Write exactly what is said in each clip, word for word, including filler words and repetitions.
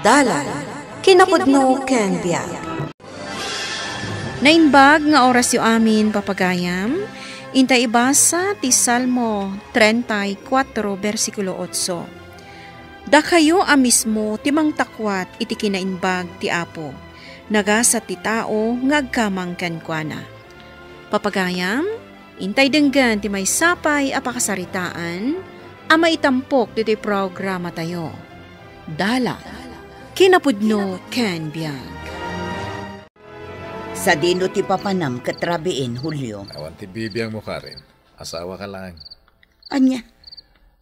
Dalan, kinapudno ken biag. Naimbag nga orasyo amin, papagayam. Inta ibasa ti Salmo treinta y cuatro, bersikulo otso. Dakayo a mismo ti mangtakuat iti kinaimbag ti Apo. Nagasat ti tao nga agkamang kenkuana. Papagayam, intay denggen ti maysa pay a pakasaritaan a maitampok ditoy programatayo. Dalan, kinapudno ken biag. Sadino ti papanam ket rabiin, Julio? Awan ti bibiangmo, Karen. Asawaka laeng. Ania?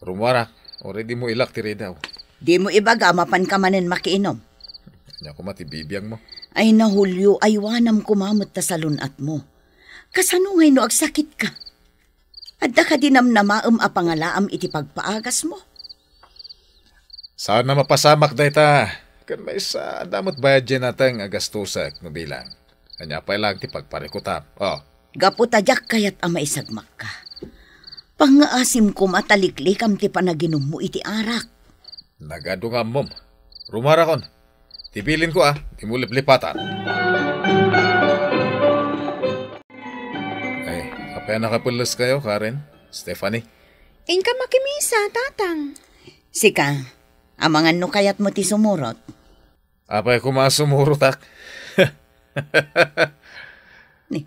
Rumuarak, uray dimo ilak ti ridaw. Dimo ibaga a mapanka manen makiinom. Ania koma ti bibiangmo? Ay na, Julio, aywanam koma met ta salun-atmo. Kasano ngay no agsakitka? Adda kadi namnamaem a pangalaam iti pagpaagasmo? Saan a mapasamak dayta. Ken maysa, adda met bayad diay nateng a gastosek no bilang. Ania pay laeng ti pagparikutam? Oh. Gapu ta diak kayat a maisagmakka. Pangngaasim koma ta liklikam ti panaginummo iti arak. Nagadu nga ammom. Rumuarakon. Ti bilinko a, dimo liplipatan. Ay, apay a nakapelleskayo, Karen? Stephanie? Inka makimisa, Tatang. Sika, amangan no kayatmo ti sumurot. Apay koma a sumurotak? Ni,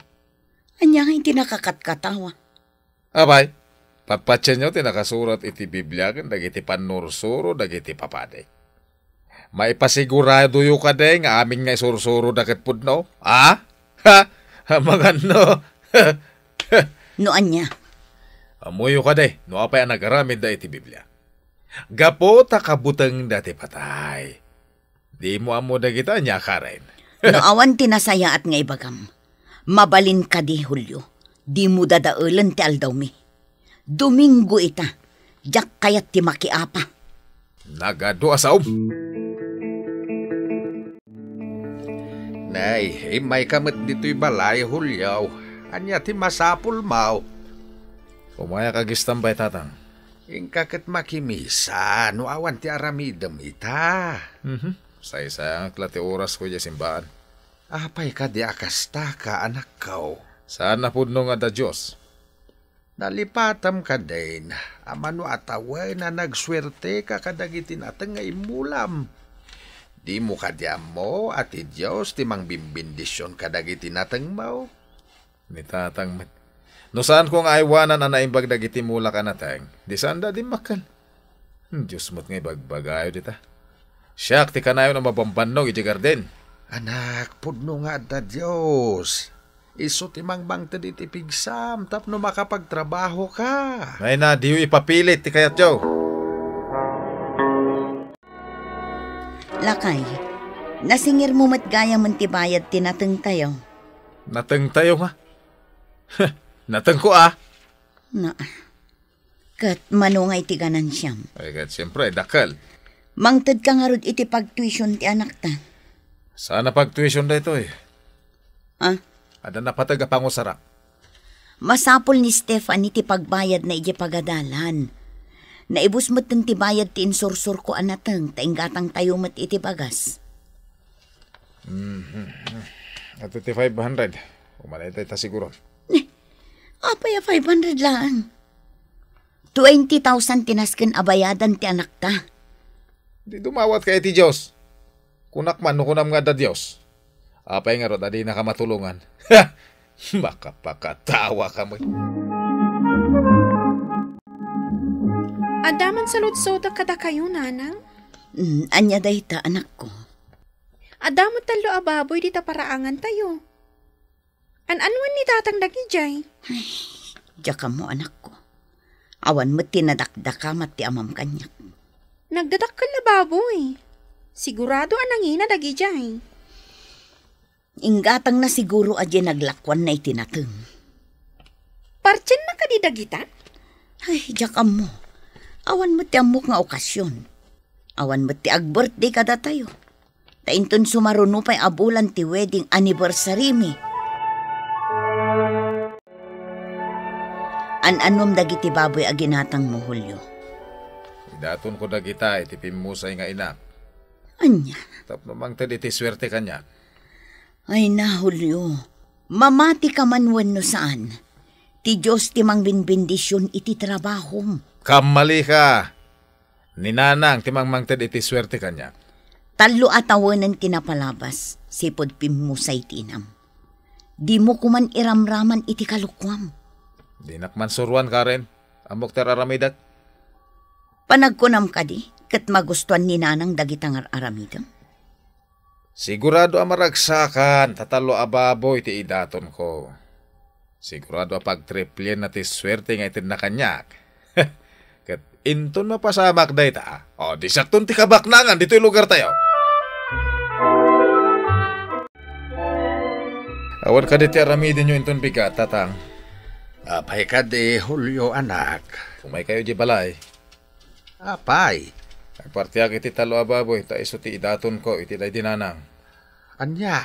ania ngay ti nakakatkatawa? Apay, patpatienyo ti nakasurat iti Biblia ken dagiti pannursuro dagiti papadi. Maipasiguradoyo kadi nga amin nga isursuroda ket pudno? A? Ha? Amangan no? No ania? Ammoyo kadi no apay a nagaramidda iti Biblia. Gapu ta kabutengda ti patay. Dimo ammo dagita, ania, Karen? No awan ti nasayaat nga ibagam, mabalin kadi, Julio, dimo dadaelen ti aldawmi. Domingo ita, diak kayat ti makiapa. Nagadu a saom. Nay, immayka met ditoy balay, Julio. Ania ti masapulmo? Umayak agistambay, Tatang. Inka ket makimisa no awan ti aramidem ita. Mhm. Saysayangak la ti orasko idiay simbaan. Apay kadi a kastaka, anakko? Saan a pudno nga adda Dios. Nalipatam kadin, a mano a tawen a nagsuerteka kadagiti nateng nga immulam. Dimo kadi ammo a ti Dios ti mangbimbindision kadagiti natengmo? Ni Tatang met. No saanko nga aywanan a naimbag dagiti mulak a nateng, di saanda dimmakkel. Dios met nga ibagbagayo dita. Siak ti kanayon a mabambannog idiay garden. Anak, pudno nga adda Dios. Isu ti mangmangted iti pigsam tapno makapagtrabahoka. Nay na, diyo ipapilit ti kayatyo. Lakay, nasingirmo met gayamen ti bayad ti natengtayo. Natengtayo nga? Natengko a. Na, ket mano nga iti ganansiam? Ay, ket siyempre, dakkel. Mangtedka ngarud iti pagtuition ti anakta. Saan a pagtuition daytoy? Ah? Adda napateg a pangusarak. Masapul ni Stephanie ti pagbayadna idiay pagadalan. Naibus metten ti bayad ti insursurko a nateng ta inggatangtayo met iti bagas. Mhm. Ato ti five hundred. Umanay tayo ta siguro. Ni, apay a five hundred laeng? Twenty thousand ti nasken a bayadan ti anakta. Di dumawatka iti Dios. Kunak man no kunam nga adda Dios. Apay ngarud a dinaka matulongan? Makapakatawa ka met. Adda man saludsodak kadakayo, nanang? Mm, ania dayta, anakko? Adda met tallo a baboy dita paraangantayo. An-anuen ni Tatang dagidiay? Ay, diak ammo, anakko. Awan met ti nadakdakamat ti amam kaniak. Nagdadakkel a baboy. Sigurado a nangina dagidiay. Inggatangna siguro a diay naglakuanna iti nateng. Partienna kadi dagita? Ay, diak ammo. Awan met ti ammok nga okasion. Awan met ti ag-birthday kadatayo. Ta inton sumaruno pay a bulan ti wedding anniversary-mi. An-anuem dagiti baboy a ginatangmo, Julio? Idatonko dagita iti pimmusay nga inam. Ania? Tapno mangted iti suerte kaniak. Ay na, Julio. Mamati ka man wenno saan, ti Dios ti mangbinbendision iti trabahom. Kammalika! Ni Nanang ti mangmangted iti suerte kaniak. Tallo a tawenen ti napalabas, sipud pimmusay ti inam. Dimo koman iramraman iti kalokuam. Dinak man suroan, Karen. Ammok ti ar-aramidek. Panagkunam kadi, ket magustuan ni Nanang dagita nga ar-aramidem? Sigurado a maragsakan, ta tallo a baboy ti idatonko. Sigurado a pagtriplienna ti suerte nga itedna kaniak. Ket inton mapasamak dayta, o, di siakton ti kabaknangan ditoy lugartayo. Awan kadi ti aramidenyo inton bigat, Tatang? Apay kadi, Julio, anak? Umaykayo di balay. Apay? Agpartiak iti tallo a baboy, ta isu ti idatonko iti daydi Nanang. Ania?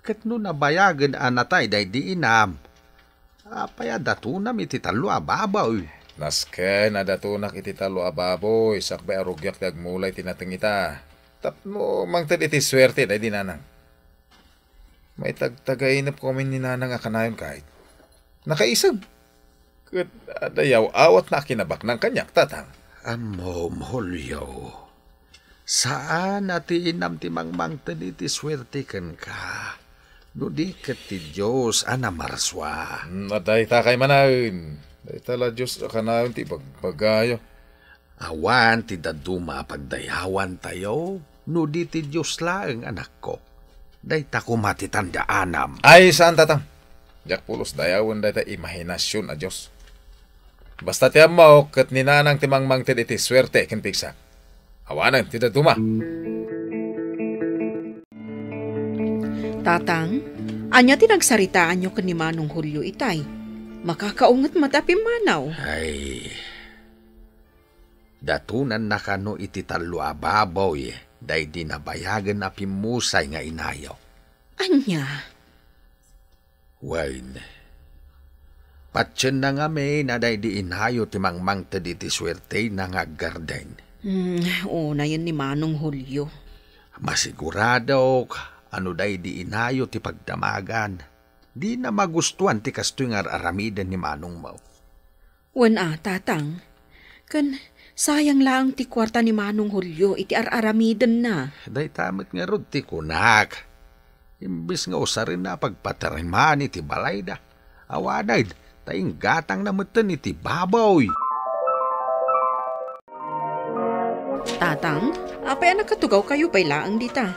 Ket no nabayagen a natay daydi inam, apay a datonam iti tallo a baboy? Nasken a datonak iti tallo a baboy, sakbay a rugiak ti agmula iti nateng ita. Tapno mangted iti suerte daydi Nanang. Maitagtagainepko amin ni Nanang a kanayon kayat. Nakaisag. Ket adda yaw-awatna a kinabaknang kaniak, Tatang. Ammom, Julio. Saan a ti inam ti mangmangted iti suerte kenka, no di ket ti Dios a namarsua. Hmm, adda dayta kay manen. Dayta la Dios a kanayon ti ibagbagayo. Awan ti dadduma a pagdayawantayo, no di ti Dios laeng, anakko. Dayta koma ti tandaanam. Ay, saan, Tatang. Diak pulos dayawen dayta imahinasion a Dios. Basta ti ammok, ket ni Nanang ti mangmangted iti suerte ken pigsa. Awanen ti dadduma. Tatang, ania ti nagsaritaanyo ken ni Manong Julio itay? Makakaunget met a pimmanaw. Ay, datonanna kano iti tallo a baboy daydi nabayagen a pimmusay nga inayo. Ania? Wen, patienna ngamin a daydi inayo ti mangmangted iti suertena nga aggarden. Hmm, unayen ni Manong Julio. Masiguradok a no daydi inayo ti pagdamagan, dina magustuan ti kastoy nga ar-aramiden ni manongmo. Wen a, Tatang. Ken sayang laeng ti kuarta ni Manong Julio iti ar-aramidenna. Dayta met ngarud ti kunak. Imbes nga usarenna a pagpatariman iti balayda, awanen ta inggatangna metten iti baboy. Tatang, apay a nakatugawkayo pay laeng dita?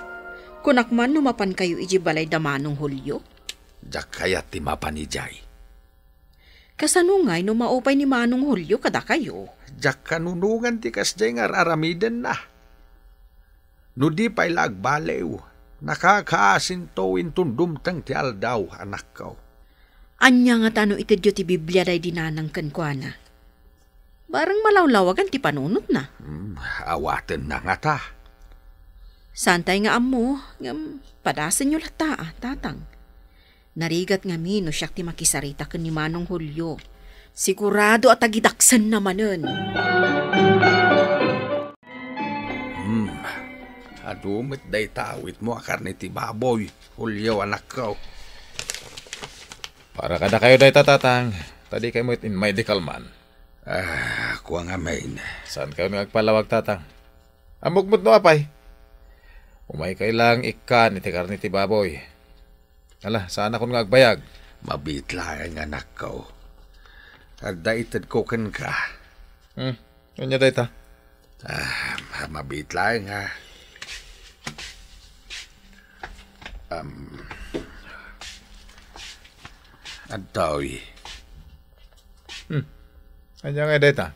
Kunak man no mapankayo idiay balay da Manong Julio? Diak kayat ti mapan idiay. Kasano ngay no maupay ni Manong Julio kadakayo? Diak kanunongan ti kasdiay nga ar-aramidenna. No di pay la agbaliw, nakakaasinto inton dumteng ti aldaw, anakko. Ania ngata no itedyo ti Biblia daydi nanang kenkuana? Bareng malawlawagan ti panunotna. Hmm, awatenna ngata. Saantay nga ammo, ngem padasenyo latta, a, Tatang. Narigat ngamin no siak ti makisarita ken ni Manong Julio. Sigurado a tagidaksenna manen. Hmm. Adu met dayta awitmo a karne ti baboy, Julio, anakko. Para kadakayo dayta, Tatang. Ta dikay met in medical man. Ah, kua ngamin. Saankayon nga agpalawag, Tatang? Ammok met no apay. Umaykay lang ikkan iti karne ti baboy. Ala, saanakon nga agbayag? Mabiit laeng, anakko. Adda itedko kenka. Hmm, ania dayta? Ah, ma-, mabiit laeng, ha. Um, adtoy. Hmm. Ania nga dayta?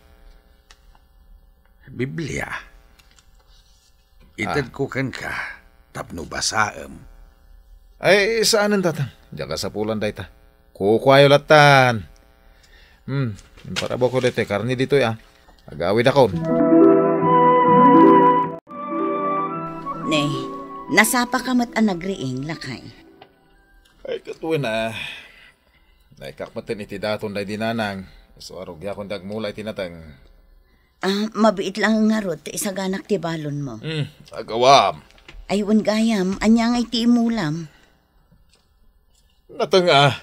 Biblia. Itedko kenka tapno basaem. Ay, saanen, Tatang. Diak kasapulan dayta. Kukuayo lattan. Hmm, imparabawko daytoy karne ditoy, a. Agawidakon. Ne, nasapaka met a nagriing, lakay. Ay, ket wen a. Naikak metten iti daton daydi nanang. Isu a rugiakon ti agmula iti nateng. Ah, mabiit lang ngarud ti isaganak ti balonmo. Hmm, agawam. Ay, wen gayam, ania ngay ti imulam? Natenga.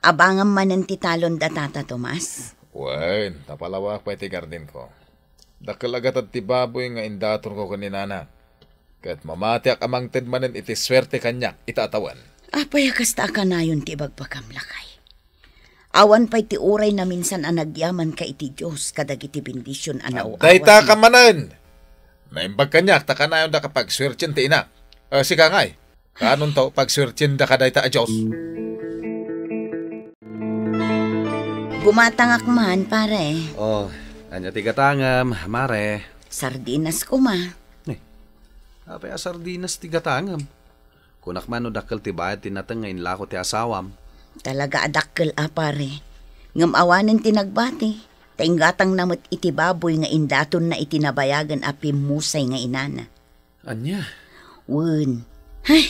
Abangam manen ti talon da Tata Tomas? Wen, napalawak pay ti gardenko. Dakkel a gatad ti baboy nga indatonko ken ni Nana. Ket mamatiak a mangted manen iti suerte kaniak ita a tawen. Apay a kasta a kanayon ti ibagbagam, lakay? Awan pay ti uray naminsan a nagyamanka iti Dios kadagiti bendision a nauawas. Dayta ka manen! Naimbag kaniak ta kanayonda ka pagsuertien ti inak. A, sika ngay, kanonto pagsuertiendaka dayta a Dios? Gumatangak man, pare. Oh, ania ti gatangem, mare? Sardinas koma. Ni, apay a sardinas ti gatangem? Kunak man no dakkel ti bayad ti nateng nga inlako ti asawam. Talaga a dakkel a, pare. Ngem awanen ti nagbati, ta inggatangna met iti baboy nga indatonna iti nabayagen a pimmusay nga inana. Ania? Wen. Ay,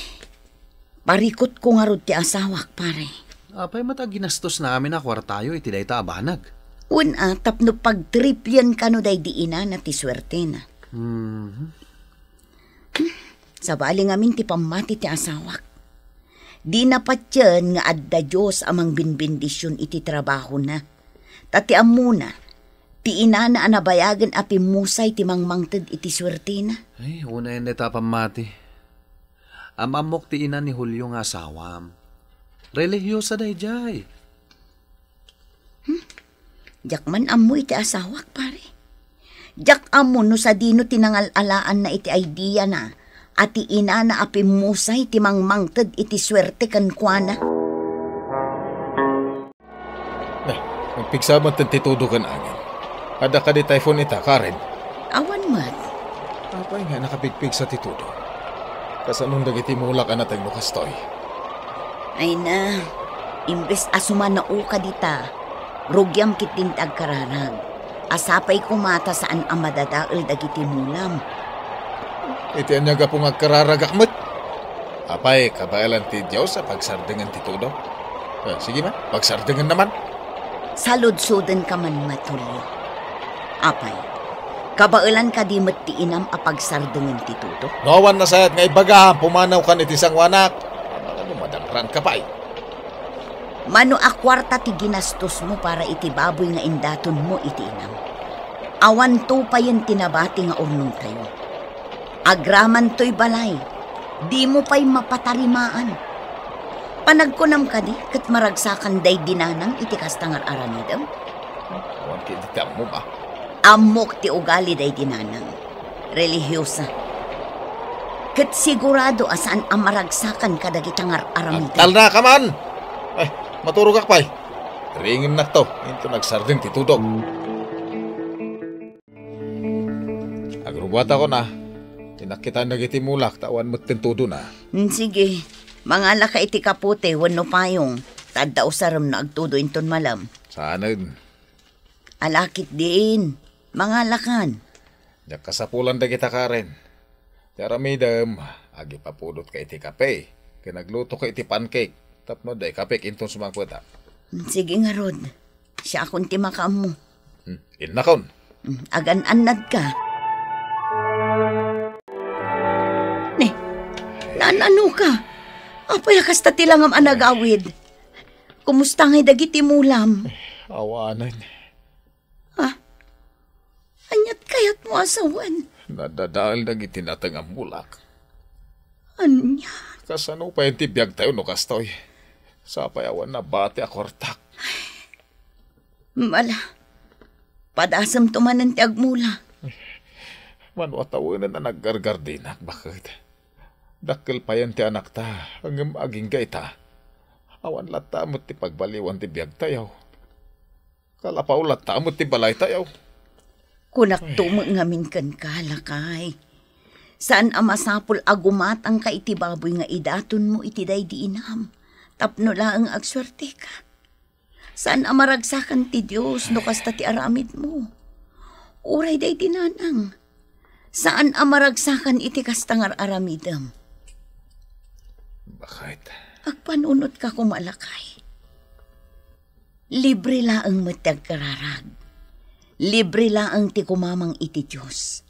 parikutko ngarud ti asawak, pare. Apay met a ginastosna amin a kuartayo iti dayta a banag? Wen a, tapno pagtriplian kano daydi inana ti suertena. Mhm. Sabali ngamin ti pammati ti asawak. Dina patien nga adda Dios a mangbinbendision iti trabahona. Ta ti ammona, ti inana a nabayagen a pimmusay ti mangmangted iti suertena. Ay, unayen dayta a pammati. Am-ammok ti ina ni Julio nga asawam. Relihiyosa daydiay. Hmm? Diak man ammo iti asawak, pare. Diak ammo no sadino ti nangal-alaanna iti idea na a ti inana a pimmusay ti mangmangted iti suerte kenkuana. Eh, nagpigsa met ti tudo ken angin. Adda kadi typhoon ita, Karen? Awan met. Apay nga nakapigpigsa ti tudo? Kasanon dagiti mulak a nateng no kastoy? Ay na, imbes a sumanaoka dita, rugiam ketdin ti agkararag. A sapay koma ta saan a madadael dagiti mulam. Iti ania gapu nga agkararagak met? Apay, kabaelan ti Dios a pagsardengen ti tudo? Eh, sige man, pagsardengenna man. Saludsodenka man met, Julio. Apay, kabaelan kadi met ti inam a pagsardengen ti tudo? No awan nasayaat nga ibagam, pumanawkan iti sangoanak. Amangan no madangranka pay. Mano a kuarta ti ginastosmo para iti baboy nga indatonmo iti inam? Awanto payen ti nabati nga urnongtayo. Agramantoy balay, dimo pay mapatarimaan. Panagkunam kadi ket maragsakan daydi nanang iti kasta nga ar-aramidem? Awan ketdi ti ammom a. Ammok ti ugali daydi nanang. Relihiyosa. Ket sigurado a saan a maragsakan kadagita nga ar-aramidem. Agtalnaka man! Ay, maturogak pay. Ringennakto, inton agsardeng ti tudo. Agrubuatakon a. Inakkitan dagiti mulak ta awan metten tudona. Hmm, sige. Mangalaka iti kapote wenno payong. Ta adda usarem no agtudo inton malem. Saanen. Ala ketdin. Mangalakan. Diak kasapulan dagita, Karen. Ti aramidem, agipapudotka iti kape, ken aglutoka iti pancake, tapno adda ikapek inton sumangpetak. Sige ngarud, siakon ti makaammo. Hmm, innakon. Hmm, agan-annadka. Ni, naan-anoka? Apay a kasta ti langam a nagawid? Kumusta ngay dagiti mulam? Awanen. Ha? Aniat kayatmo a sawen? Nadadael dagiti nateng a mulak. Ania? Kasano pay ti biagtayo no kastoy? Sapay awan nabati a kuartak. Mala, padasemto manen ti agmula. Mano a tawenen a naggargardinak, baket. Dakkel payen ti anakta, ngem agingga ita. Awan latta met ti pagbaliwan ti biagtayo. Kalapaw latta met ti balaytayo. Kunakto met ngamin kenka, lakay. Saan a masapul a gumatangka iti baboy nga idatonmo iti daydi inam, tapno laeng agsuerteka. Saan a maragsakan ti Dios no kasta ti aramidmo. Uray daydi nanang, saan a maragsakan iti kasta nga aramidem. Baket. Agpanunotka koma, lakay. Libre laeng met ti agkararag. Libre laeng ti kumamang iti Dios.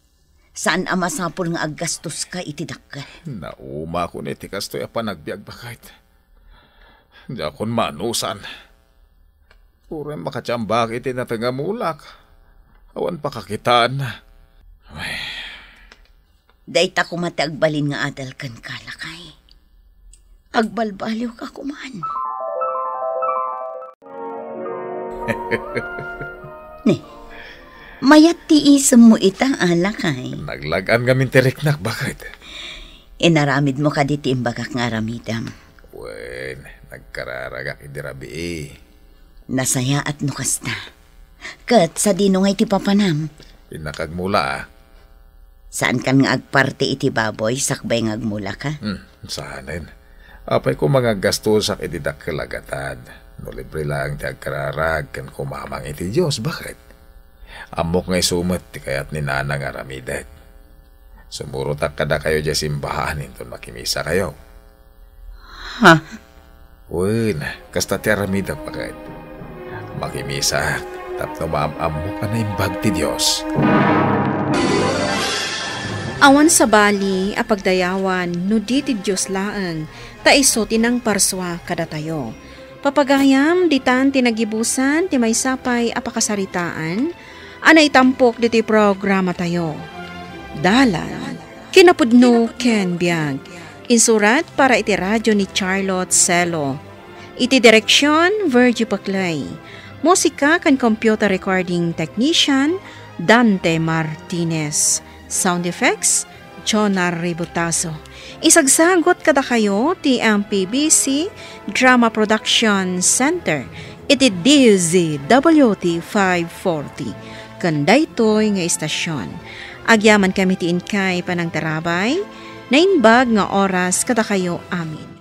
Saan a masapul nga aggastoska iti dakkel. Naumakon iti kastoy a panagbiag, baket. Diakon maanusan. Uray makatiambak iti nateng a mulak. Awan pakakitaanna. Ay. Dayta koma ti agbalin nga adal kenka, lakay. Agbalbaliwka koman. Ne, mayat ti isemmo ita, a lakay. Naglag-an ngamin ti riknak, baket. Inaramidmo kadi ti imbagak nga aramidem? Wen, nagkararagak idi rabii. Nasayaat no kasta. Ket sadino ngay ti papanam? Innak agmula, a. Saankan nga agparte iti baboy sakbay nga agmulaka? Hmm, saanen. Apay koma nga aggastosak iti dakkel a gatad. No libre laeng ti agkararag ken kumamang iti Dios, baket? Ammok nga isu met ti kayat ni Nana nga aramidek. Sumurotak kadakayo diay simbahan inton makimisakayo. Ha? Wen, kasta ti aramidek, baket. Makimisaak tapno maam-ammok a naimbag ti Dios. Awan sabali a pagdayawan no di ti Dios laeng, ta isu ti nangparsua kadatayo. Papagayam, ditan ti nagibusan ti maysa pay a pakasaritaan a naitampok ditoy programatayo. Dalan, kinapudno ken biag. Insurat para iti radio ni Charlotte Celo. Iti direksyon, Virgie Paclay. Musika ken computer recording technician, Dante Martinez. Sound effects, Jonar Ributaso. Isagsagut kadakayo ti M P B C Drama Production Center iti D Z W T five forty ken daytoy nga istasyon. Agyaman kami ti inkay panangtarabay, naimbag nga oras kadakayo amin.